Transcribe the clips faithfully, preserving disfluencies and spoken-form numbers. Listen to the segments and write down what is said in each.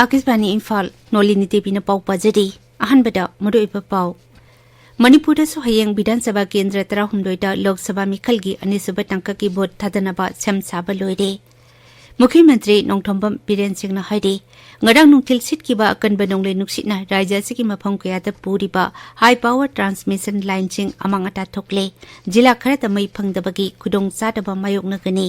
ꯑꯥꯀꯥꯁꯕꯥꯅꯤ ꯏꯝꯐꯥꯜ, ꯅꯣꯂꯤꯅꯤ ꯗꯦꯕꯤꯅ ꯄꯥꯎ ꯄꯥꯖꯔꯤ꯫ ꯑꯍꯥꯟꯕꯗ ꯃꯔꯨꯑꯣꯏꯕ ꯄꯥꯎ꯫ ꯃꯅꯤꯄꯨꯔꯗꯁꯨ ꯍꯌꯦꯡ ꯕꯤꯙꯥꯟ ꯁꯚꯥ ꯀꯦꯟꯗ꯭ꯔ ꯇꯔꯥꯍꯨꯝꯗꯣꯏꯗ ꯂꯣꯛ ꯁꯚꯥ ꯃꯤꯈꯜꯒꯤ ꯑꯅꯤꯁꯨꯕ ꯇꯥꯡꯀꯛꯀꯤ ꯚꯣꯠ ꯊꯥꯗꯅꯕ ꯁꯦꯝ ꯁꯥꯕ ꯂꯣꯏꯔꯦ꯫ ꯃꯨꯈ꯭ꯌ ꯃꯟꯇ꯭ꯔꯤ ꯅꯣꯡꯊꯣꯝꯕꯝ ꯕꯤꯔꯦꯟ ꯁꯤꯡꯅ ꯍꯥꯏꯔꯤ, ꯉꯔꯥꯡ ꯅꯨꯡꯊꯤꯜ ꯁꯤꯠꯈꯤꯕ ꯑꯀꯟꯕ ꯅꯣꯡꯂꯩ ꯅꯨꯡꯁꯤꯠꯅ ꯔꯥꯖ꯭ꯌ ꯑꯁꯤꯒꯤ ꯃꯐꯝ ꯀꯌꯥꯗ ꯄꯨꯔꯤꯕ ꯍꯥꯏ ꯄꯥꯋꯔ ꯇ꯭ꯔꯥꯟꯁꯃꯤꯁꯟ ꯂꯥꯏꯟꯁꯤꯡ ꯑꯃꯥꯡ ꯑꯇꯥ ꯊꯣꯛꯂꯦ꯫ ꯖꯤꯂꯥ ꯈꯔꯗ ꯃꯩ ꯐꯪꯗꯕꯒꯤ ꯈꯨꯗꯣꯡꯆꯥꯗꯕ ꯃꯥꯌꯣꯛꯅꯒꯅꯤ꯫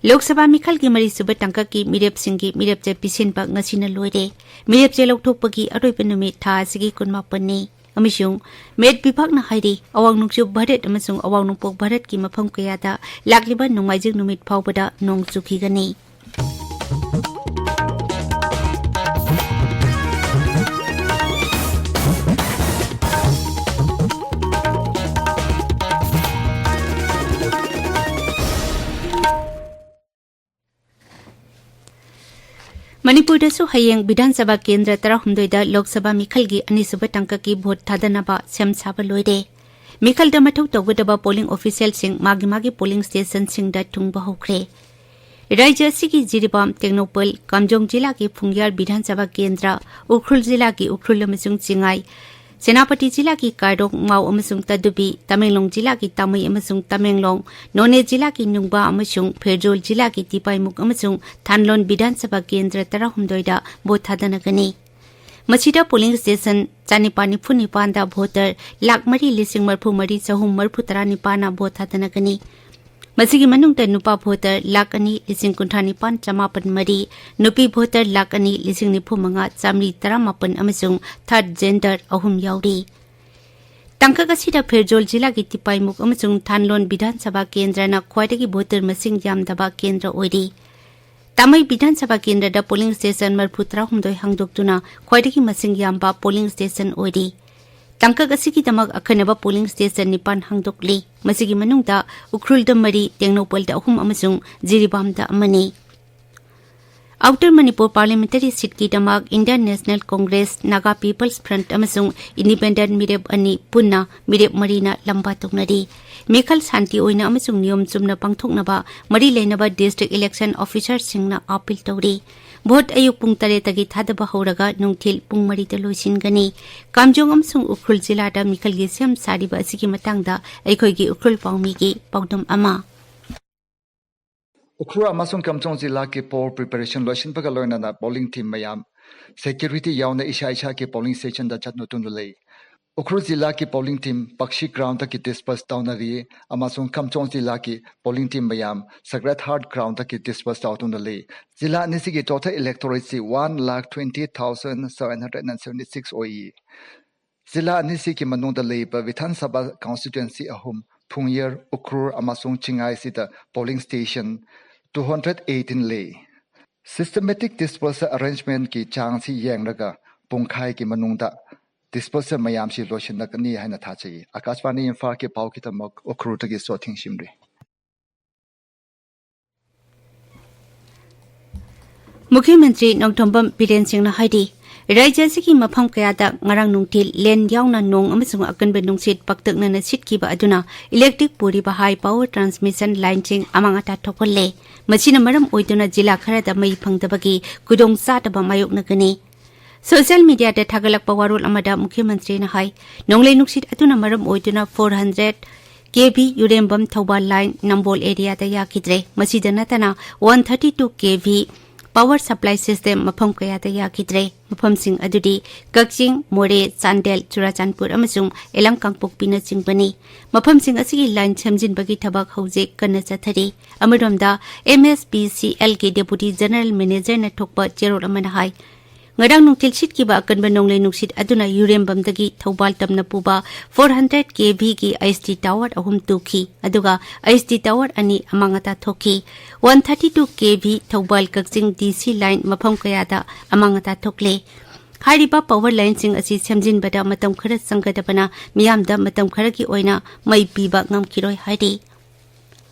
ꯂꯣꯛ ꯁꯚꯥ ꯃꯤꯈꯜꯒꯤ ꯃꯔꯤꯁꯨꯕ ꯇꯥꯡꯀꯛꯀꯤ ꯃꯤꯔꯦꯞꯁꯤꯡꯒꯤ ꯃꯤꯔꯦꯞꯆꯦ ꯄꯤꯁꯤꯟꯕ ꯉꯁꯤꯅ ꯂꯣꯏꯔꯦ꯫ ꯃꯤꯔꯦꯞꯆꯦ ꯂꯧꯊꯣꯛꯄꯒꯤ ꯑꯔꯣꯏꯕ ꯅꯨꯃꯤꯠ ꯊꯥ ꯑꯁꯤꯒꯤ ꯀꯨꯟꯃꯥꯄꯟꯅꯤ꯫ ꯑꯃꯁꯨꯡ ꯃꯦꯠ ꯕꯤꯚꯥꯒꯅ ꯍꯥꯏꯔꯤ, ꯑꯋꯥꯡ ꯅꯣꯡꯆꯨꯞ ꯚꯥꯔꯠ ꯑꯃꯁꯨꯡ ꯑꯋꯥꯡ ꯅꯣꯡꯄꯣꯛ ꯚꯥꯔꯠꯀꯤ ꯃꯐꯝ ꯀꯌꯥꯗ ꯂꯥꯛꯂꯤꯕ ꯅꯣꯡꯃꯥꯏꯖꯤꯡ ꯅꯨꯃꯤꯠ ꯐꯥꯎꯕꯗ ꯅꯣꯡ ꯆꯨꯈꯤꯒꯅꯤ꯫ ꯃꯅꯤꯄꯨꯔꯗꯁꯨ ꯍꯌꯦꯡ ꯕꯤꯙꯥꯟ ꯁꯚꯥ ꯀꯦꯟꯗ꯭ꯔ ꯇꯔꯥꯍꯨꯝꯗꯣꯏꯗ ꯂꯣꯛ ꯁꯚꯥ ꯃꯤꯈꯜꯒꯤ ꯑꯅꯤꯁꯨꯕ ꯇꯥꯡꯀꯛꯀꯤ ꯚꯣꯠ ꯊꯥꯗꯅꯕ ꯁꯦꯝ ꯁꯥꯕ ꯂꯣꯏꯔꯦ꯫ ꯃꯤꯈꯜꯗ ꯃꯊꯧ ꯇꯧꯒꯗꯕ ꯄꯣꯂꯤꯡ ꯑꯣꯐꯤꯁꯤꯌꯦꯜꯁꯤꯡ ꯃꯥꯒꯤ ꯃꯥꯒꯤ ꯄꯣꯂꯤꯡ ꯁ꯭ꯇꯦꯁꯟꯁꯤꯡꯗ ꯊꯨꯡꯕ ꯍꯧꯈ꯭ꯔꯦ꯫ ꯔꯥꯖ꯭ꯌ ꯑꯁꯤꯒꯤ ꯖꯤꯔꯤꯕꯥꯝ, ꯇꯦꯡꯅꯧꯄꯜ, ꯀꯥꯝꯖꯣꯡ ꯖꯤꯂꯥꯒꯤ ꯐꯨꯡꯌꯥꯔ ꯕꯤꯙꯥꯟ ꯁꯚꯥ ꯀꯦꯟꯗ꯭ꯔ, ꯎꯈ꯭ꯔꯨꯜ ꯖꯤꯂꯥꯒꯤ ꯎꯈ꯭ꯔꯨꯜ ꯑꯃꯁꯨꯡ ꯆꯤꯡꯉꯥꯏ, ꯁꯦꯅꯥꯄꯇꯤ ꯖꯤꯂꯥꯒꯤ ꯀꯥꯏꯔꯣꯡ, ꯃꯥꯎ ꯑꯃꯁꯨꯡ ꯇꯗꯨꯕꯤ, ꯇꯃꯦꯡꯂꯣꯡ ꯖꯤꯂꯥꯒꯤ ꯇꯥꯃꯩ ꯑꯃꯁꯨꯡ ꯇꯃꯦꯡꯂꯣꯡ, ꯅꯣꯅꯦ ꯖꯤꯂꯥꯒꯤ ꯅꯨꯡꯕꯥ ꯑꯃꯁꯨꯡ ꯐꯦꯔꯖꯣꯜ ꯖꯤꯂꯥꯒꯤ ꯇꯤꯄꯥꯏꯃꯨꯛ ꯑꯃꯁꯨꯡ ꯊꯥꯟꯂꯣꯟ ꯕꯤꯙꯥꯟ ꯁꯚꯥ ꯀꯦꯟꯗ꯭ꯔ ꯇꯔꯥꯍꯨꯝꯗꯣꯏꯗ ꯚꯣꯠ ꯊꯥꯗꯅꯒꯅꯤ꯫ ꯃꯁꯤꯗ ꯄꯣꯂꯤꯡ ꯁ꯭ꯇꯦꯁꯟ ꯆꯥꯅꯤꯄꯥꯟ ꯅꯤꯐꯨ ꯅꯤꯄꯥꯟꯗ ꯚꯣꯇꯔ ꯂꯥꯈ ꯃꯔꯤ ꯂꯤꯁꯤꯡ ꯃꯔꯤꯐꯨ ꯃꯔꯤ ꯆꯍꯨꯝ ꯃꯔꯤꯐꯨ ꯇꯔꯥ ꯅꯤꯄꯥꯟꯅ ꯚꯣꯠ ꯊꯥꯗꯅꯒꯅꯤ꯫ ꯃꯁꯤꯒꯤ ꯃꯅꯨꯡꯗ ꯅꯨꯄꯥ ꯚꯣꯇꯔ ꯂꯥꯈ ꯑꯅꯤ ꯂꯤꯁꯤꯡ ꯀꯨꯟꯊ꯭ꯔꯥ ꯅꯤꯄꯥꯟ ꯆꯃꯥꯄꯟ ꯃꯔꯤ, ꯅꯨꯄꯤ ꯚꯣꯇꯔ ꯂꯥꯈ ꯑꯅꯤ ꯂꯤꯁꯤꯡ ꯅꯤꯐꯨ ꯃꯉꯥ ꯆꯥꯃꯔꯤ ꯇꯔꯥꯃꯥꯄꯟ ꯑꯃꯁꯨꯡ ꯊꯥꯔꯗ ꯖꯦꯟꯗꯔ ꯑꯍꯨꯝ ꯌꯥꯎꯔꯤ꯫ ꯇꯥꯡꯀꯛ ꯑꯁꯤꯗ ꯐꯦꯔꯖꯣꯜ ꯖꯤꯂꯥꯒꯤ ꯇꯤꯄꯥꯏꯃꯨꯛ ꯑꯃꯁꯨꯡ ꯊꯥꯟꯂꯣꯟ ꯕꯤꯙꯥꯟ ꯁꯚꯥ ꯀꯦꯟꯗ꯭ꯔꯅ ꯈ꯭ꯋꯥꯏꯗꯒꯤ ꯚꯣꯇꯔ ꯃꯁꯤꯡ ꯌꯥꯝꯗꯕ ꯀꯦꯟꯗ꯭ꯔ ꯑꯣꯏꯔꯤ꯫ ꯇꯥꯃꯩ ꯕꯤꯙꯥꯟ ꯁꯚꯥ ꯀꯦꯟꯗ꯭ꯔꯗ ꯄꯣꯂꯤꯡ ꯁ꯭ꯇꯦꯁꯟ ꯃꯔꯤꯐꯨ ꯇꯔꯥꯍꯨꯝꯗꯣꯏ ꯍꯥꯡꯗꯣꯛꯇꯨꯅ ꯈ꯭ꯋꯥꯏꯗꯒꯤ ꯃꯁꯤꯡ ꯌꯥꯝꯕ ꯄꯣꯂꯤꯡ ꯁ꯭ꯇꯦꯁꯟ ꯑꯣꯏꯔꯤ꯫ ꯇꯥꯡꯀꯛ ꯑꯁꯤꯒꯤꯗꯃꯛ ꯑꯈꯟꯅꯕ ꯄꯣꯂꯤꯡ ꯁ꯭ꯇꯦꯁꯟ ꯅꯤꯄꯥꯟ ꯍꯥꯡꯗꯣꯛꯂꯤ꯫ ꯃꯁꯤꯒꯤ ꯃꯅꯨꯡꯗ ꯎꯈ꯭ꯔꯨꯜꯗ ꯃꯔꯤ, ꯇꯦꯡꯅꯧꯄꯜꯗ ꯑꯍꯨꯝ ꯑꯃꯁꯨꯡ ꯖꯤꯔꯤꯕꯥꯝꯗ ꯑꯃꯅꯤ꯫ ꯑꯥꯎꯇꯔ ꯃꯅꯤꯄꯨꯔ ꯄꯥꯔꯂꯤꯌꯥꯃꯦꯟꯇꯔꯤ ꯁꯤꯠꯀꯤꯗꯃꯛ Indian national Congress, Naga peoples front ꯑꯃꯁꯨꯡ ꯏꯟꯗꯤꯄꯦꯟꯗꯦꯟꯠ ꯃꯤꯔꯦꯞ ꯑꯅꯤ ꯄꯨꯟꯅ ꯃꯤꯔꯦꯞ ꯃꯔꯤꯅ ꯂꯝꯕꯥ ꯇꯧꯅꯔꯤ꯫ ꯃꯤꯈꯜ ꯁꯥꯟꯇꯤ ꯑꯣꯏꯅ ꯑꯃꯁꯨꯡ ꯅꯤꯌꯣꯝ ꯆꯨꯝꯅ ꯄꯥꯡꯊꯣꯛꯅꯕ ꯃꯔꯤ ꯂꯩꯅꯕ ꯗꯤꯁꯇ꯭ꯔꯤꯛ ꯏꯂꯦꯛꯁꯟ ꯑꯣꯐꯤꯁꯥꯔꯁꯤꯡꯅ ꯑꯥꯄꯤꯜ ꯇꯧꯔꯤ꯫ ꯚꯣꯠ ꯑꯌꯨꯛ ꯄꯨꯡ ꯇꯔꯦꯠꯇꯒꯤ ꯊꯥꯗꯕ ꯍꯧꯔꯒ ꯅꯨꯡꯊꯤꯜ ꯄꯨꯡ ꯃꯔꯤꯗ ꯂꯣꯏꯁꯤꯟꯒꯅꯤ꯫ ꯀꯥꯝꯖꯣꯡ ꯑꯃꯁꯨꯡ ꯎꯈ꯭ꯔꯨꯜ ꯖꯤꯂꯥꯗ ꯃꯤꯈꯜꯒꯤ ꯁꯦꯝ ꯁꯥꯔꯤꯕ ꯑꯁꯤꯒꯤ ꯃꯇꯥꯡꯗ ꯑꯩꯈꯣꯏꯒꯤ ꯎꯈ꯭ꯔꯨꯜ ꯄꯥꯎꯃꯤꯒꯤ ꯄꯥꯎꯗꯝ ꯑꯃ꯫ ꯎꯈ꯭ꯔꯨꯜ ꯑꯃꯁꯨꯡ ꯀꯥꯝꯖꯣꯡ ꯖꯤꯂꯥꯒꯤ ꯄꯣꯜ ꯄ꯭ꯔꯤꯄꯦꯔꯦꯁꯟ ꯂꯣꯏꯁꯤꯟꯕꯒ ꯂꯣꯏꯅꯅ ꯄꯣꯂꯤꯡ ꯇꯤꯝ ꯃꯌꯥꯝ ꯁꯦꯀ꯭ꯌꯨꯔꯤꯇꯤ ꯌꯥꯎꯅ ꯏꯁꯥ ꯏꯁꯥꯒꯤ ꯄꯣꯂꯤꯡ ꯁ꯭ꯇꯦꯁꯟꯗ ꯆꯠꯅꯗꯨꯅ ꯂꯩ꯫ ꯎꯈ꯭ꯔꯨꯜ ꯖꯤꯂꯥꯒꯤ ꯄꯣꯂꯤꯡ ꯇꯤꯝ ꯄꯛꯁꯤ ꯒ꯭ꯔꯥꯎꯟꯗꯒꯤ ꯗꯤꯁꯄꯔꯁ ꯇꯧꯅꯔꯤ ꯑꯃꯁꯨꯡ ꯀꯥꯝꯖꯣꯡ ꯖꯤꯂꯥꯒꯤ ꯄꯣꯂꯤꯡ ꯇꯤꯝ ꯃꯌꯥꯝ ꯁꯦꯀ꯭ꯔꯦꯠ ꯍꯥꯔꯠ ꯒ꯭ꯔꯥꯎꯟꯗꯒꯤ ꯗꯤꯁꯄꯔꯁ ꯇꯧꯗꯨꯅ ꯂꯩ꯫ ꯖꯤꯂꯥ ꯑꯅꯤꯁꯤꯒꯤ ꯇꯣꯇꯦꯜ ꯏꯂꯦꯛꯇꯣꯔꯦꯠꯁꯤ one lakh twenty thousand seven hundred and seventy six ꯑꯣꯏꯌꯦ꯫ ꯖꯤꯂꯥ ꯑꯅꯤꯁꯤꯒꯤ ꯃꯅꯨꯡꯗ ꯂꯩꯕ ꯕꯤꯙꯥꯟ ꯁꯚꯥ ꯀꯟꯁꯇꯤꯇ꯭ꯋꯦꯟꯁꯤ ꯑꯍꯨꯝ, ꯐꯨꯡꯌꯔ, ꯎꯈ꯭ꯔꯨꯜ ꯑꯃꯁꯨꯡ ꯆꯤꯡꯉꯥꯏꯁꯤꯗ polling station two hundred eighteen ꯂꯩ꯫ ꯁꯤꯁꯇꯦꯃꯦꯇꯤꯛ ꯗꯤꯁꯄꯔꯁꯦꯜ ꯑꯦꯔꯦꯟꯖꯃꯦꯟꯠꯀꯤ ꯆꯥꯡꯁꯤ ꯌꯦꯡꯂꯒ ꯄꯨꯡꯈꯥꯏꯒꯤ ꯃꯅꯨꯡꯗ ꯗꯤꯁꯄꯔꯁꯦꯜ ꯃꯌꯥꯝꯁꯤ ꯂꯣꯏꯁꯤꯜꯂꯛꯀꯅꯤ ꯍꯥꯏꯅ ꯊꯥꯖꯩ꯫ ꯑꯥꯀꯥꯁꯕꯥꯅꯤ ꯏꯝꯐꯥꯜꯒꯤ ꯄꯥꯎꯒꯤꯗꯃꯛ ꯎꯈ꯭ꯔꯨꯜꯗꯒꯤ ꯁꯣꯊꯤꯡ ꯁꯤꯝꯔꯤ꯫ ꯃꯨꯈ꯭ꯌ ꯃꯟꯇ꯭ꯔꯤ ꯅꯣꯡꯊꯣꯝꯕꯝ ꯕꯤꯔꯦꯟ ꯁꯤꯡꯅ ꯍꯥꯏꯔꯤ, ꯔꯥꯖ꯭ꯌ ꯑꯁꯤꯒꯤ ꯃꯐꯝ ꯀꯌꯥꯗ ꯉꯔꯥꯡ ꯅꯨꯡꯊꯤꯜ ꯂꯦꯟ ꯌꯥꯎꯅ ꯅꯣꯡ ꯑꯃꯁꯨꯡ ꯑꯀꯟꯕ ꯅꯨꯡꯁꯤꯠ ꯄꯥꯛꯇꯛꯅꯅ ꯁꯤꯠꯈꯤꯕ ꯑꯗꯨꯅ ꯏꯂꯦꯛꯇ꯭ꯔꯤꯛ ꯄꯨꯔꯤꯕ ꯍꯥꯏ ꯄꯥꯋꯔ ꯇ꯭ꯔꯥꯟꯁꯃꯤꯁꯟ ꯂꯥꯏꯟꯁꯤꯡ ꯑꯃꯥꯡ ꯑꯇꯥ ꯊꯣꯛꯍꯜꯂꯦ꯫ ꯃꯁꯤꯅ ꯃꯔꯝ ꯑꯣꯏꯗꯨꯅ ꯖꯤꯂꯥ ꯈꯔꯗ ꯃꯩ ꯐꯪꯗꯕꯒꯤ ꯈꯨꯗꯣꯡꯆꯥꯗꯕ ꯃꯥꯌꯣꯛꯅꯒꯅꯤ꯫ ꯁꯣꯁꯤꯌꯦꯜ ꯃꯤꯗꯤꯌꯥꯗ ꯊꯥꯒꯠꯂꯛꯄ ꯋꯥꯔꯣꯜ ꯑꯃꯗ ꯃꯨꯈ꯭ꯌ ꯃꯟꯇ꯭ꯔꯤꯅ ꯍꯥꯏ, ꯅꯣꯡꯂꯩ ꯅꯨꯡꯁꯤꯠ ꯑꯗꯨꯅ ꯃꯔꯝ ꯑꯣꯏꯗꯨꯅ ꯐꯣꯔ ꯍꯟꯗ꯭ꯔꯦꯠ ꯀꯦ ꯚꯤ ꯌꯨꯔꯦꯝꯕꯝ ꯊꯧꯕꯥꯜ ꯂꯥꯏꯟ ꯅꯝꯕꯣꯜ ꯑꯦꯔꯤꯌꯥꯗ ꯌꯥꯈꯤꯗ꯭ꯔꯦ꯫ ꯃꯁꯤꯗ ꯅꯠꯇꯅ ꯋꯥꯟ ꯊꯥꯔꯇꯤ ꯇꯨ ꯀꯦ ꯚꯤ ꯄꯥꯋꯔ ꯁꯄ꯭ꯂꯥꯏ ꯁꯤꯁꯇꯦꯝ ꯃꯐꯝ ꯀꯌꯥꯗ ꯌꯥꯈꯤꯗ꯭ꯔꯦ꯫ ꯃꯐꯝꯁꯤꯡ ꯑꯗꯨꯗꯤ ꯀꯛꯆꯤꯡ, ꯃꯣꯔꯦ, ꯆꯥꯟꯗꯦꯜ, ꯆꯨꯔꯥꯆꯥꯟꯄꯨꯔ ꯑꯃꯁꯨꯡ ꯏꯂꯝ ꯀꯥꯡꯄꯣꯛꯄꯤꯅꯆꯤꯡꯕꯅꯤ꯫ ꯃꯐꯝꯁꯤꯡ ꯑꯁꯤꯒꯤ ꯂꯥꯏꯟ ꯁꯦꯝꯖꯤꯟꯕꯒꯤ ꯊꯕꯛ ꯍꯧꯖꯤꯛ ꯀꯟꯅ ꯆꯠꯊꯔꯤ꯫ ꯑꯃꯔꯣꯝꯗ, ꯑꯦꯝ ꯑꯦꯁ ꯄꯤ ꯁꯤ ꯑꯦꯜꯒꯤ ꯗꯦꯄꯨꯇꯤ ꯖꯦꯅꯔꯦꯜ ꯃꯦꯅꯦꯖꯔꯅ ꯊꯣꯛꯄ ꯆꯦꯔꯣꯜ ꯑꯃꯅ ꯍꯥꯏ, ꯉꯔꯥꯡ ꯅꯨꯡꯊꯤꯜ ꯁꯤꯠꯈꯤꯕ ꯑꯀꯟꯕ ꯅꯣꯡꯂꯩ ꯅꯨꯡꯁꯤꯠ ꯑꯗꯨꯅ ꯌꯨꯔꯦꯝꯕꯝꯗꯒꯤ ꯊꯧꯕꯥꯜ ꯇꯝꯅ ꯄꯨꯕ ꯐꯣꯔ ꯍꯟꯗ꯭ꯔꯦꯠ ꯀꯦ ꯚꯤꯒꯤ ꯑꯩꯆ ꯗꯤ ꯇꯥꯋꯔ ꯑꯍꯨꯝ ꯇꯨꯈꯤ, ꯑꯗꯨꯒ ꯑꯩꯆ ꯗꯤ ꯇꯥꯋꯔ ꯑꯅꯤ ꯑꯃꯥꯡ ꯑꯇꯥ ꯊꯣꯛꯈꯤ꯫ ꯋꯥꯟ ꯊꯥꯔꯇꯤ ꯇꯨ ꯀꯦ ꯚꯤ ꯊꯧꯕꯥꯜ ꯀꯛꯆꯤꯡ ꯗꯤ ꯁꯤ ꯂꯥꯏꯟ ꯃꯐꯝ ꯀꯌꯥꯗ ꯑꯃꯥꯡ ꯑꯇꯥ ꯊꯣꯛꯂꯦ꯫ ꯍꯥꯏꯔꯤꯕ ꯄꯥꯋꯔ ꯂꯥꯏꯟꯁꯤꯡ ꯑꯁꯤ ꯁꯦꯝꯖꯤꯟꯕꯗ ꯃꯇꯝ ꯈꯔ ꯆꯪꯒꯗꯕꯅ ꯃꯤꯌꯥꯝꯗ ꯃꯇꯝ ꯈꯔꯒꯤ ꯑꯣꯏꯅ ꯃꯩ ꯄꯤꯕ ꯉꯝꯈꯤꯔꯣꯏ ꯍꯥꯏꯔꯤ꯫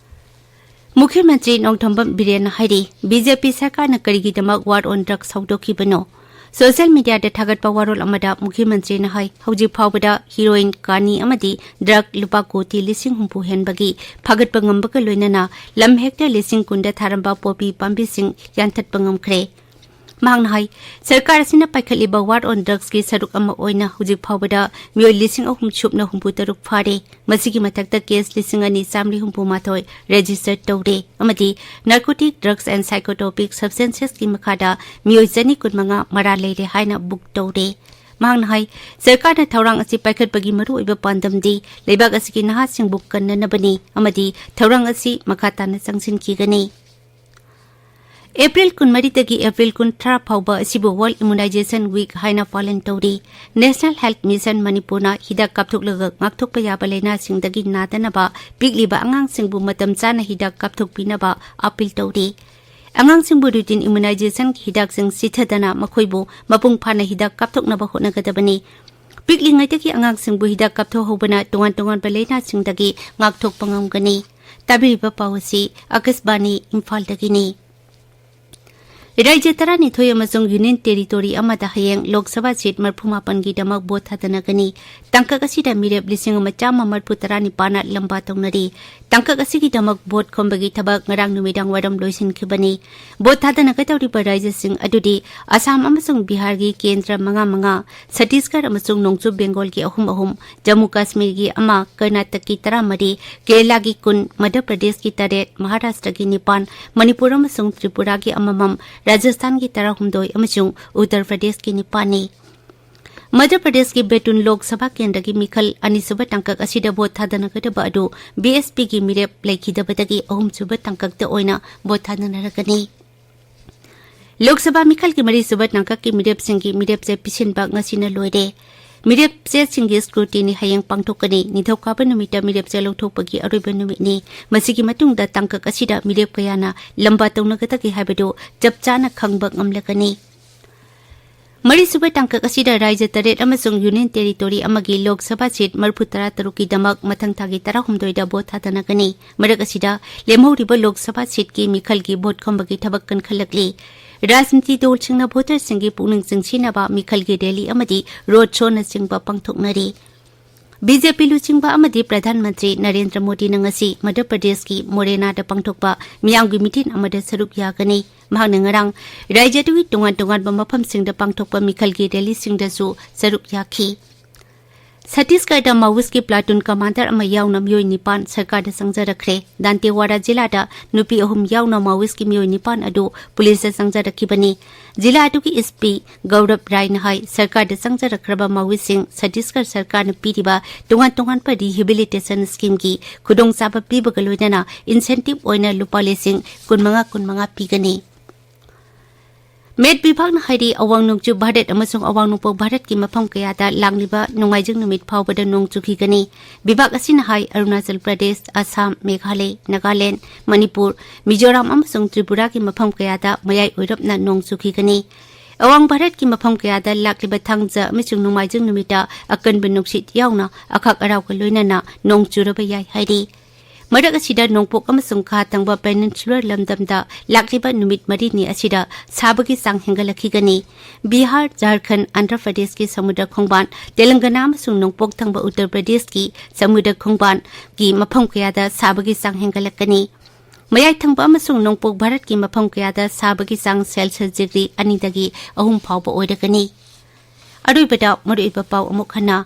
ꯃꯨꯈ꯭ꯌ ꯃꯟꯇ꯭ꯔꯤ ꯅꯣꯡꯊꯣꯝꯕꯝ ꯕꯤꯔꯦꯟꯅ ꯍꯥꯏꯔꯤ, ꯕꯤ ꯖꯦ ꯄꯤ ꯁꯔꯀꯥꯔꯅ ꯀꯔꯤꯒꯤꯗꯃꯛ war on drugs ꯍꯧꯗꯣꯛꯈꯤꯕꯅꯣ? ꯁꯣꯁꯤꯌꯦꯜ ꯃꯤꯗꯤꯌꯥꯗ ꯊꯥꯒꯠꯄ ꯋꯥꯔꯣꯜ ꯑꯃꯗ ꯃꯨꯈ꯭ꯌ ꯃꯟꯇ꯭ꯔꯤꯅ ꯍꯥꯏ, ꯍꯧꯖꯤꯛ ꯐꯥꯎꯕꯗ ꯍꯤꯔꯣꯏꯟ, ꯀꯥꯅꯤ ꯑꯃꯗꯤ ꯗ꯭ꯔꯒ ꯂꯨꯄꯥ ꯀꯣꯇꯤ ꯂꯤꯁꯤꯡ ꯍꯨꯝꯐꯨ ꯍꯦꯟꯕꯒꯤ ꯐꯥꯒꯠꯄ ꯉꯝꯕꯒ ꯂꯣꯏꯅꯅ ꯂꯝ ꯍꯦꯛꯇꯔ ꯂꯤꯁꯤꯡ ꯀꯨꯟꯗ ꯊꯥꯔꯝꯕ ꯄꯣꯄꯤ ꯄꯥꯝꯕꯤꯁꯤꯡ ꯌꯥꯟꯊꯠꯄ ꯉꯝꯈ꯭ꯔꯦ꯫ ꯃꯍꯥꯛꯅ ꯍꯥꯏ, ꯁꯔꯀꯥꯔ ꯑꯁꯤꯅ ꯄꯥꯏꯈꯠꯂꯤꯕ war on drugsꯀꯤ ꯁꯔꯨꯛ ꯑꯃ ꯑꯣꯏꯅ ꯍꯧꯖꯤꯛ ꯐꯥꯎꯕꯗ ꯃꯤꯑꯣꯏ ꯂꯤꯁꯤꯡ ꯑꯍꯨꯝ ꯁꯨꯞꯅ ꯍꯨꯝꯐꯨ ꯇꯔꯨꯛ ꯐꯥꯔꯦ꯫ ꯃꯁꯤꯒꯤ ꯃꯊꯛꯇ case ꯂꯤꯁꯤꯡ ꯑꯅꯤ ꯆꯥꯃꯔꯤ ꯍꯨꯝꯐꯨ ꯃꯥꯊꯣꯏ register ꯇꯧꯔꯦ ꯑꯃꯗꯤ narcotic drugs and psychotropic substancesꯀꯤ ꯃꯈꯥꯗ ꯃꯤꯑꯣꯏ ꯆꯅꯤ ꯀꯨꯟꯃꯉꯥ ꯃꯔꯥꯜ ꯂꯩꯔꯦ ꯍꯥꯏꯅ book ꯇꯧꯔꯦ꯫ ꯃꯍꯥꯛꯅ ꯍꯥꯏ, ꯁꯔꯀꯥꯔꯅ ꯊꯧꯔꯥꯡ ꯑꯁꯤ ꯄꯥꯏꯈꯠꯄꯒꯤ ꯃꯔꯨꯑꯣꯏꯕ ꯄꯥꯟꯗꯝꯗꯤ ꯂꯩꯕꯥꯛ ꯑꯁꯤꯒꯤ ꯅꯍꯥꯁꯤꯡꯕꯨ ꯀꯟꯅꯅꯕꯅꯤ ꯑꯃꯗꯤ ꯊꯧꯔꯥꯡ ꯑꯁꯤ ꯃꯈꯥ ꯇꯥꯅ ꯆꯪꯁꯤꯟꯈꯤꯒꯅꯤ꯫ ꯑꯦꯄ꯭ꯔꯤꯜ ꯀꯨꯟꯃꯔꯤꯗꯒꯤ ꯑꯦꯄ꯭ꯔꯤꯜ ꯀꯨꯟꯊ꯭ꯔꯥ ꯐꯥꯎꯕ ꯑꯁꯤꯕꯨ World Immunization Week ꯍꯥꯏꯅ ꯄꯥꯂꯟ ꯇꯧꯔꯤ꯫ National Health Mission ꯃꯅꯤꯄꯨꯔꯅ ꯍꯤꯗꯥꯛ ꯀꯥꯞꯊꯣꯛꯂꯒ ꯉꯥꯛꯊꯣꯛꯄ ꯌꯥꯕ ꯂꯥꯏꯅꯥꯁꯤꯡꯗꯒꯤ ꯅꯥꯗꯅꯕ ꯄꯤꯛꯂꯤꯕ ꯑꯉꯥꯡꯁꯤꯡꯕꯨ ꯃꯇꯝ ꯆꯥꯅ ꯍꯤꯗꯥꯛ ꯀꯥꯞꯊꯣꯛꯄꯤꯅꯕ appeal ꯇꯧꯔꯤ꯫ ꯑꯉꯥꯡꯁꯤꯡꯕꯨ routine immunizationꯒꯤ ꯍꯤꯗꯥꯛꯁꯤꯡ ꯆꯤꯠꯊꯗꯅ ꯃꯈꯣꯏꯕꯨ ꯃꯄꯨꯡ ꯐꯥꯅ ꯍꯤꯗꯥꯛ ꯀꯥꯞꯊꯣꯛꯅꯕ ꯍꯣꯠꯅꯒꯗꯕꯅꯤ꯫ ꯄꯤꯛꯂꯤꯉꯩꯗꯒꯤ ꯑꯉꯥꯡꯁꯤꯡꯕꯨ ꯍꯤꯗꯥꯛ ꯀꯥꯞꯊꯣꯛꯍꯧꯕꯅ ꯇꯣꯉꯥꯟ ꯇꯣꯉꯥꯟꯕ ꯂꯥꯏꯅꯥꯁꯤꯡꯗꯒꯤ ꯉꯥꯛꯊꯣꯛꯄ ꯉꯝꯒꯅꯤ꯫ ꯇꯥꯕꯤꯔꯤꯕ ꯄꯥꯎ ꯑꯁꯤ ꯑꯀꯥꯁꯕꯥꯅꯤ ꯏꯝꯐꯥꯜꯗꯒꯤꯅꯤ꯫ ꯔꯥꯖ꯭ꯌ ꯇꯔꯥꯅꯤꯊꯣꯏ ꯑꯃꯁꯨꯡ Union Territory ꯑꯃꯗ ꯍꯌꯦꯡ ꯂꯣꯛ ꯁꯚꯥ seat ꯃꯔꯤꯐꯨ ꯃꯥꯄꯟꯒꯤꯗꯃꯛ vote ꯊꯥꯗꯅꯒꯅꯤ꯫ ꯇꯥꯡꯀꯛ ꯑꯁꯤꯗ ꯃꯤꯔꯦꯞ ꯂꯤꯁꯤꯡ ꯑꯃ ꯆꯥꯝꯃ ꯃꯔꯤꯐꯨ ꯇꯔꯥꯅꯤꯄꯥꯟꯅ ꯂꯝꯕꯥ ꯇꯧꯅꯔꯤ꯫ ꯇꯥꯡꯀꯛ ꯑꯁꯤꯒꯤꯗꯃꯛ vote ꯈꯣꯝꯕꯒꯤ ꯊꯕꯛ ꯉꯔꯥꯡ ꯅꯨꯃꯤꯗꯥꯡ ꯋꯥꯏꯔꯝ ꯂꯣꯏꯁꯤꯟꯈꯤꯕꯅꯤ꯫ Vote ꯊꯥꯗꯅꯒꯗꯧꯔꯤꯕ ꯔꯥꯖ꯭ꯌꯁꯤꯡ ꯑꯗꯨꯗꯤ ꯑꯁꯥꯝ ꯑꯃꯁꯨꯡ ꯕꯤꯍꯥꯔꯒꯤ ꯀꯦꯟꯗ꯭ꯔ ꯃꯉꯥ ꯃꯉꯥ, ꯁꯠꯇꯤꯁꯒꯔ ꯑꯃꯁꯨꯡ ꯅꯣꯡꯆꯨꯞ ꯕꯦꯡꯒꯣꯜꯒꯤ ꯑꯍꯨꯝ ꯑꯍꯨꯝ, ꯖꯝꯃꯨ ꯀꯥꯁꯃꯤꯔꯒꯤ ꯑꯃ, ꯀꯔꯅꯥꯇꯛꯀꯤ ꯇꯔꯥꯃꯔꯤ, ꯀꯦꯔꯂꯥꯒꯤ ꯀꯨꯟ, ꯃꯙ꯭ꯌ ꯄ꯭ꯔꯗꯦꯁꯀꯤ ꯇꯔꯦꯠ, ꯃꯍꯥꯔꯥꯁꯇ꯭ꯔꯒꯤ ꯅꯤꯄꯥꯟ, ꯃꯅꯤꯄꯨꯔ ꯑꯃꯁꯨꯡ ꯇ꯭ꯔꯤꯄꯨꯔꯥꯒꯤ ꯑꯃꯃꯝ, ꯔꯥꯖꯁꯊꯥꯟꯒꯤ ꯇꯔꯥꯍꯨꯝꯗꯣꯏ ꯑꯃꯁꯨꯡ ꯎꯠꯇꯔ ꯄ꯭ꯔꯗꯦꯁꯀꯤ ꯅꯤꯄꯥꯟꯅꯤ꯫ ꯃꯙ꯭ꯌ ꯄ꯭ꯔꯗꯦꯁꯀꯤ ꯕꯦꯇꯨꯟ ꯂꯣꯛ ꯁꯚꯥ ꯀꯦꯟꯗ꯭ꯔꯒꯤ ꯃꯤꯈꯜ ꯑꯅꯤꯁꯨꯕ ꯇꯥꯡꯀꯛ ꯑꯁꯤꯗ vote ꯊꯥꯗꯅꯒꯗꯕ ꯑꯗꯨ B S Pꯒꯤ ꯃꯤꯔꯦꯞ ꯂꯩꯈꯤꯗꯕꯗꯒꯤ ꯑꯍꯨꯝꯁꯨꯕ ꯇꯥꯡꯀꯛꯇ ꯑꯣꯏꯅ vote ꯊꯥꯗꯅꯔꯒꯅꯤ꯫ ꯂꯣꯛ ꯁꯚꯥ ꯃꯤꯈꯜꯒꯤ ꯃꯔꯤꯁꯨꯕ ꯇꯥꯡꯀꯛꯀꯤ ꯃꯤꯔꯦꯞꯁꯤꯡꯒꯤ ꯃꯤꯔꯦꯞꯆꯦ ꯄꯤꯁꯤꯟꯕ ꯉꯁꯤꯅ ꯂꯣꯏꯔꯦ꯫ ꯃꯤꯔꯦꯞꯆꯦꯁꯤꯡꯒꯤ scrutiny ꯍꯌꯦꯡ ꯄꯥꯡꯊꯣꯛꯀꯅꯤ꯫ ꯅꯤꯡꯊꯧꯀꯥꯕ ꯅꯨꯃꯤꯠꯇ ꯃꯤꯔꯦꯞꯆꯦ ꯂꯧꯊꯣꯛꯄꯒꯤ ꯑꯔꯣꯏꯕ ꯅꯨꯃꯤꯠꯅꯤ꯫ ꯃꯁꯤꯒꯤ ꯃꯇꯨꯡꯗ ꯇꯥꯡꯀꯛ ꯑꯁꯤꯗ ꯃꯤꯔꯦꯞ ꯀꯌꯥꯅ ꯂꯝꯕꯥ ꯇꯧꯅꯒꯗꯒꯦ ꯍꯥꯏꯕꯗꯨ ꯆꯞ ꯆꯥꯅ ꯈꯪꯕ ꯉꯝꯂꯒꯅꯤ꯫ ꯃꯔꯤꯁꯨꯕ ꯇꯥꯡꯀꯛ ꯑꯁꯤꯗ ꯔꯥꯖ꯭ꯌ ꯇꯔꯦꯠ ꯑꯃꯁꯨꯡ Union Territory ꯑꯃꯒꯤ ꯂꯣꯛ ꯁꯚꯥ ꯁꯤꯠ ꯃꯔꯤꯐꯨ ꯇꯔꯥ ꯇꯔꯨꯛꯀꯤꯗꯃꯛ ꯃꯊꯪ ꯊꯥꯒꯤ ꯇꯔꯥꯍꯨꯝꯗꯣꯏꯗ ꯚꯣꯠ ꯊꯥꯗꯅꯒꯅꯤ꯫ ꯃꯔꯛ ꯑꯁꯤꯗ ꯂꯦꯝꯍꯧꯔꯤꯕ ꯂꯣꯛ ꯁꯚꯥ ꯁꯤꯠꯀꯤ ꯃꯤꯈꯜꯒꯤ ꯚꯣꯠ ꯈꯣꯝꯕꯒꯤ ꯊꯕꯛ ꯀꯟꯈꯠꯂꯛꯂꯤ꯫ ꯔꯥꯖꯅꯤꯇꯤ ꯗꯜꯁꯤꯡꯅ ꯚꯣꯇꯔꯁꯤꯡꯒꯤ ꯄꯨꯛꯅꯤꯡ ꯆꯤꯡꯁꯤꯟꯅꯕ ꯃꯤꯈꯜꯒꯤ ꯔꯦꯂꯤ ꯑꯃꯗꯤ ꯔꯣꯗ ꯁꯣꯅꯆꯤꯡꯕ ꯄꯥꯡꯊꯣꯛꯅꯔꯤ꯫ ꯕꯤ ꯖꯦ ꯄꯤ ꯂꯨꯆꯤꯡꯕ ꯑꯃꯗꯤ ꯄ꯭ꯔꯙꯥꯟ ꯃꯟꯇ꯭ꯔꯤ ꯅꯔꯦꯟꯗ꯭ꯔ ꯃꯣꯗꯤꯅ ꯉꯁꯤ ꯃꯙ꯭ꯌ ꯄ꯭ꯔꯗꯦꯁꯀꯤ ꯃꯣꯔꯦꯅꯥꯗ ꯄꯥꯡꯊꯣꯛꯄ ꯃꯤꯌꯥꯝꯒꯤ ꯃꯤꯇꯤꯟ ꯑꯃꯗ ꯁꯔꯨꯛ ꯌꯥꯒꯅꯤ꯫ ꯃꯍꯥꯛꯅ ꯉꯔꯥꯡ ꯔꯥꯖ꯭ꯌ ꯑꯗꯨꯒꯤ ꯇꯣꯉꯥꯟ ꯇꯣꯉꯥꯟꯕ ꯃꯐꯝꯁꯤꯡꯗ ꯄꯥꯡꯊꯣꯛꯄ ꯃꯤꯈꯜꯒꯤ ꯔꯦꯂꯤꯁꯤꯡꯗꯁꯨ ꯁꯔꯨꯛ ꯌꯥꯈꯤ꯫ ꯁꯠꯇꯤꯁꯒꯔꯗ ꯃꯥꯋꯤꯁꯀꯤ ꯄ꯭ꯂꯥꯇꯨꯟ ꯀꯃꯥꯟꯗꯔ ꯑꯃ ꯌꯥꯎꯅ ꯃꯤꯑꯣꯏ ꯅꯤꯄꯥꯟ ꯁꯔꯀꯥꯔꯗ ꯆꯪꯖꯔꯛꯈ꯭ꯔꯦ꯫ ꯗꯥꯟꯇꯦꯋꯥꯔꯥ ꯖꯤꯂꯥꯗ ꯅꯨꯄꯤ ꯑꯍꯨꯝ ꯌꯥꯎꯅ ꯃꯥꯋꯤꯁꯀꯤ ꯃꯤꯑꯣꯏ ꯅꯤꯄꯥꯟ ꯑꯗꯨ ꯄꯨꯂꯤꯁꯇ ꯆꯪꯖꯔꯛꯈꯤꯕꯅꯤ꯫ ꯖꯤꯂꯥ ꯑꯗꯨꯒꯤ ꯑꯦꯁ ꯄꯤ ꯒꯧꯔꯕ ꯔꯥꯏꯅ ꯍꯥꯏ, ꯁꯔꯀꯥꯔꯗ ꯆꯪꯖꯔꯛꯈ꯭ꯔꯕ ꯃꯥꯋꯤꯁꯁꯤꯡ ꯁꯠꯇꯤꯁꯒꯔ ꯁꯔꯀꯥꯔꯅ ꯄꯤꯔꯤꯕ ꯇꯣꯉꯥꯟ ꯇꯣꯉꯥꯟꯕ ꯔꯤꯍꯦꯕꯤꯂꯤꯇꯦꯁꯟ ꯁ꯭ꯀꯤꯝꯒꯤ ꯈꯨꯗꯣꯡꯆꯥꯕ ꯄꯤꯕꯒ ꯂꯣꯏꯅꯅ ꯏꯟꯁꯦꯟꯇꯤꯚ ꯑꯣꯏꯅ ꯂꯨꯄꯥ ꯂꯤꯁꯤꯡ ꯀꯨꯟꯃꯉꯥ ꯀꯨꯟꯃꯉꯥ ꯄꯤꯒꯅꯤ꯫ ꯃꯦꯠ ꯕꯤꯚꯥꯒꯅ ꯍꯥꯏꯔꯤ, ꯑꯋꯥꯡ ꯅꯣꯡꯆꯨꯞ ꯚꯥꯔꯠ ꯑꯃꯁꯨꯡ ꯑꯋꯥꯡ ꯅꯣꯡꯄꯣꯛ ꯚꯥꯔꯠꯀꯤ ꯃꯐꯝ ꯀꯌꯥꯗ ꯂꯥꯛꯂꯤꯕ ꯅꯣꯡꯃꯥꯏꯖꯤꯡ ꯅꯨꯃꯤꯠ ꯐꯥꯎꯕꯗ ꯅꯣꯡ ꯆꯨꯈꯤꯒꯅꯤ꯫ ꯕꯤꯚꯥꯒ ꯑꯁꯤꯅ ꯍꯥꯏ, ꯑꯔꯨꯅꯥꯆꯜ ꯄ꯭ꯔꯗꯦꯁ, ꯑꯁꯥꯝ, ꯃꯦꯘꯥꯂꯌ, ꯅꯥꯒꯥꯂꯦꯟꯗ, ꯃꯅꯤꯄꯨꯔ, ꯃꯤꯖꯣꯔꯥꯝ ꯑꯃꯁꯨꯡ ꯇ꯭ꯔꯤꯄꯨꯔꯥꯒꯤ ꯃꯐꯝ ꯀꯌꯥꯗ ꯃꯌꯥꯏ ꯑꯣꯏꯔꯞꯅ ꯅꯣꯡ ꯆꯨꯈꯤꯒꯅꯤ꯫ ꯑꯋꯥꯡ ꯚꯥꯔꯠꯀꯤ ꯃꯐꯝ ꯀꯌꯥꯗ ꯂꯥꯛꯂꯤꯕ ꯊꯥꯡꯖ ꯑꯃꯁꯨꯡ ꯅꯣꯡꯃꯥꯏꯖꯤꯡ ꯅꯨꯃꯤꯠꯇ ꯑꯀꯟꯕ ꯅꯨꯡꯁꯤꯠ ꯌꯥꯎꯅ ꯑꯈꯥꯛ ꯑꯔꯥꯎꯒ ꯂꯣꯏꯅꯅ ꯅꯣꯡ ꯆꯨꯔꯕ ꯌꯥꯏ ꯍꯥꯏꯔꯤ꯫ ꯃꯔꯛ ꯑꯁꯤꯗ ꯅꯣꯡꯄꯣꯛ ꯑꯃꯁꯨꯡ ꯈꯥ ꯊꯪꯕ Peninsular ꯂꯝꯗꯝꯗ ꯂꯥꯛꯂꯤꯕ ꯅꯨꯃꯤꯠ ꯃꯔꯤꯅꯤ ꯑꯁꯤꯗ ꯁꯥꯕꯒꯤ ꯆꯥꯡ ꯍꯦꯟꯒꯠꯂꯛꯈꯤꯒꯅꯤ꯫ ꯕꯤꯍꯥꯔ, ꯖꯥꯔꯈꯟꯗ, ꯑꯟꯙ꯭ꯔ ꯄ꯭ꯔꯗꯦꯁꯀꯤ ꯁꯃꯨꯗ꯭ꯔ ꯈꯣꯡꯕꯥꯟ, ꯇꯦꯂꯪꯒꯅꯥ ꯑꯃꯁꯨꯡ ꯅꯣꯡꯄꯣꯛ ꯊꯪꯕ ꯎꯠꯇꯔ ꯄ꯭ꯔꯗꯦꯁꯀꯤ ꯁꯃꯨꯗ꯭ꯔ ꯈꯣꯡꯕꯥꯟꯒꯤ ꯃꯐꯝ ꯀꯌꯥꯗ ꯁꯥꯕꯒꯤ ꯆꯥꯡ ꯍꯦꯟꯒꯠꯂꯛꯀꯅꯤ꯫ ꯃꯌꯥꯏ ꯊꯪꯕ ꯑꯃꯁꯨꯡ ꯅꯣꯡꯄꯣꯛ ꯚꯥꯔꯠꯀꯤ ꯃꯐꯝ ꯀꯌꯥꯗ ꯁꯥꯕꯒꯤ ꯆꯥꯡ ꯁꯦꯜꯁꯤꯌꯁ ꯗꯤꯒ꯭ꯔꯤ ꯑꯅꯤꯗꯒꯤ ꯑꯍꯨꯝ ꯐꯥꯎꯕ ꯑꯣꯏꯔꯒꯅꯤ꯫ ꯑꯔꯣꯏꯕꯗ ꯃꯔꯨꯑꯣꯏꯕ ꯄꯥꯎ ꯑꯃꯨꯛ ꯍꯟꯅ꯫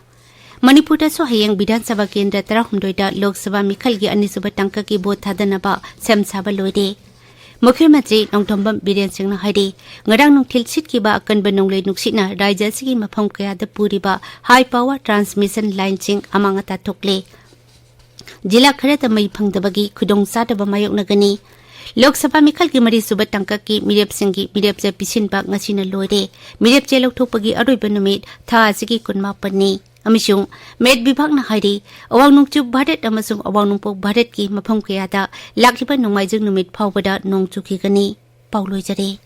ꯃꯅꯤꯄꯨꯔꯗꯁꯨ ꯍꯌꯦꯡ ꯕꯤꯙꯥꯟ ꯁꯚꯥ ꯀꯦꯟꯗ꯭ꯔ ꯇꯔꯥꯍꯨꯝꯗꯣꯏꯗ ꯂꯣꯛ ꯁꯚꯥ ꯃꯤꯈꯜꯒꯤ ꯑꯅꯤꯁꯨꯕ ꯇꯥꯡꯀꯛꯀꯤ ꯚꯣꯠ ꯊꯥꯗꯅꯕ ꯁꯦꯝ ꯁꯥꯕ ꯂꯣꯏꯔꯦ꯫ ꯃꯨꯈ꯭ꯌ ꯃꯟꯇ꯭ꯔꯤ ꯅꯣꯡꯊꯣꯝꯕꯝ ꯕꯤꯔꯦꯟ ꯁꯤꯡꯅ ꯍꯥꯏꯔꯤ, ꯉꯔꯥꯡ ꯅꯨꯡꯊꯤꯜ ꯁꯤꯠꯈꯤꯕ ꯑꯀꯟꯕ ꯅꯣꯡꯂꯩ ꯅꯨꯡꯁꯤꯠꯅ ꯔꯥꯖ꯭ꯌ ꯑꯁꯤꯒꯤ ꯃꯐꯝ ꯀꯌꯥꯗ ꯄꯨꯔꯤꯕ ꯍꯥꯏ ꯄꯥꯋꯔ ꯇ꯭ꯔꯥꯟꯁꯃꯤꯁꯟ ꯂꯥꯏꯟꯁꯤꯡ ꯑꯃꯥꯡ ꯑꯇꯥ ꯊꯣꯛꯂꯦ꯫ ꯖꯤꯂꯥ ꯈꯔꯗ ꯃꯩ ꯐꯪꯗꯕꯒꯤ ꯈꯨꯗꯣꯡꯆꯥꯗꯕ ꯃꯥꯌꯣꯛꯅꯒꯅꯤ꯫ ꯂꯣꯛ ꯁꯚꯥ ꯃꯤꯈꯜꯒꯤ ꯃꯔꯤꯁꯨꯕ ꯇꯥꯡꯀꯛꯀꯤ ꯃꯤꯔꯦꯞꯁꯤꯡꯒꯤ ꯃꯤꯔꯦꯞꯆꯦ ꯄꯤꯁꯤꯟꯕ ꯉꯁꯤꯅ ꯂꯣꯏꯔꯦ꯫ ꯃꯤꯔꯦꯞꯆꯦ ꯂꯧꯊꯣꯛꯄꯒꯤ ꯑꯔꯣꯏꯕ ꯅꯨꯃꯤꯠ ꯊꯥ ꯑꯁꯤꯒꯤ ꯀꯨꯟꯃꯥꯄꯟꯅꯤ꯫ ꯑꯃꯁꯨꯡ ꯃꯦꯠ ꯕꯤꯚꯥꯒꯅ ꯍꯥꯏꯔꯤ, ꯑꯋꯥꯡ ꯅꯣꯡꯆꯨꯞ ꯚꯥꯔꯠ ꯑꯃꯁꯨꯡ ꯑꯋꯥꯡ ꯅꯣꯡꯄꯣꯛ ꯚꯥꯔꯠꯀꯤ ꯃꯐꯝ ꯀꯌꯥꯗ ꯂꯥꯛꯂꯤꯕ ꯅꯣꯡꯃꯥꯏꯖꯤꯡ ꯅꯨꯃꯤꯠ ꯐꯥꯎꯕꯗ ꯅꯣꯡ ꯆꯨꯈꯤꯒꯅꯤ꯫ ꯄꯥꯎ ꯂꯣꯏꯖꯔꯦ꯫